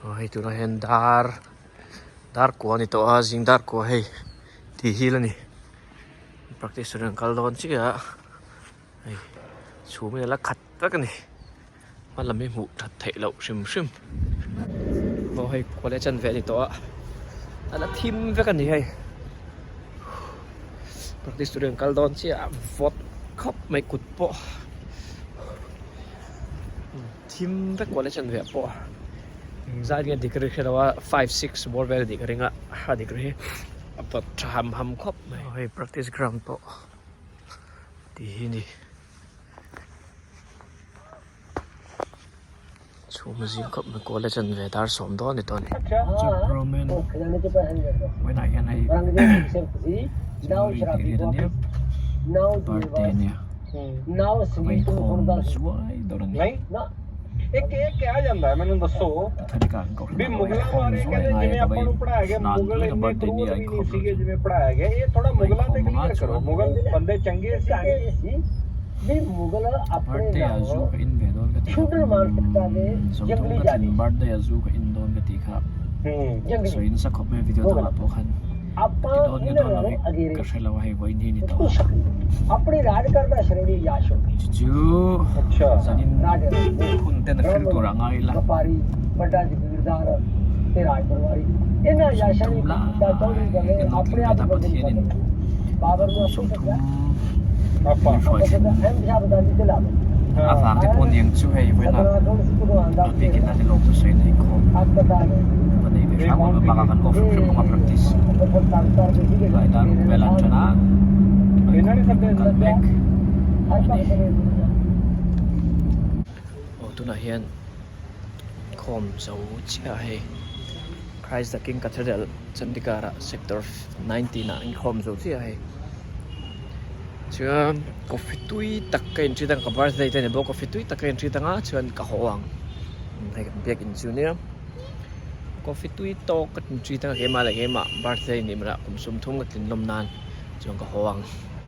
Aw hei tunah hian dar dar kua a ni tawh a zing dar kua hei tih hil a ni practice tur in an kal dawn chiah a hei chhum hi a la khat vek a ni hma lam hi hmuh that theih loh hrim hrim aw hei college an veh a ni tawh a a la thim vek a ni hei practice tur in an kal dawn chiah a vawt khawp mai kut pawh. Thim vek kual a chan ve ah pawh engzat nge degree hre lo a five six bawr vel anih ka ring a a degree hi a pawt tha ham ham khawp mai hei practice ground pawh tih hi a ni chhum a zing khawp mai kual a chan ve dar sawm dawn a ni tawh a ni vawiinah hian hei birthday a nia. Birthday ah zu ka in dawn ka tih kha sawi nasa khawp mai video dangah pawh khan. Ti dawn nge dawn lo hi ka hre lo a hei vawiin hi a ni tawh a. Chu chu zanin hun ten a hril tur ah ngai ila. Sawmthum lai kan lo tling ta Pathianin sawmthum min hruai thlen avang te pawh niang chu hei vawiin ah a bikin a ni lawm chu sawi nei khawp. Ka nei ve hram a bakah kan off hrim hrim bawk a practice tlai dar ruk vel an tan a kal mek a ni. Aw tunah hian inkhawm zo chiah a hei Christ the King Cathedral Chandigarh ah sector 19 ah inkhawm zo chiah a hei chuan coffee tui tak ka in treat ang ka birthday te a ni bawk coffee tui tak ka in treat ang a chuan ka haw ang hei kan biakin chu nia. Coffee tui tawk ka tin treat a keimah leh keimah birthday nih hmunah kum sawmthum ka tlin lawm nan chuan ka haw ang.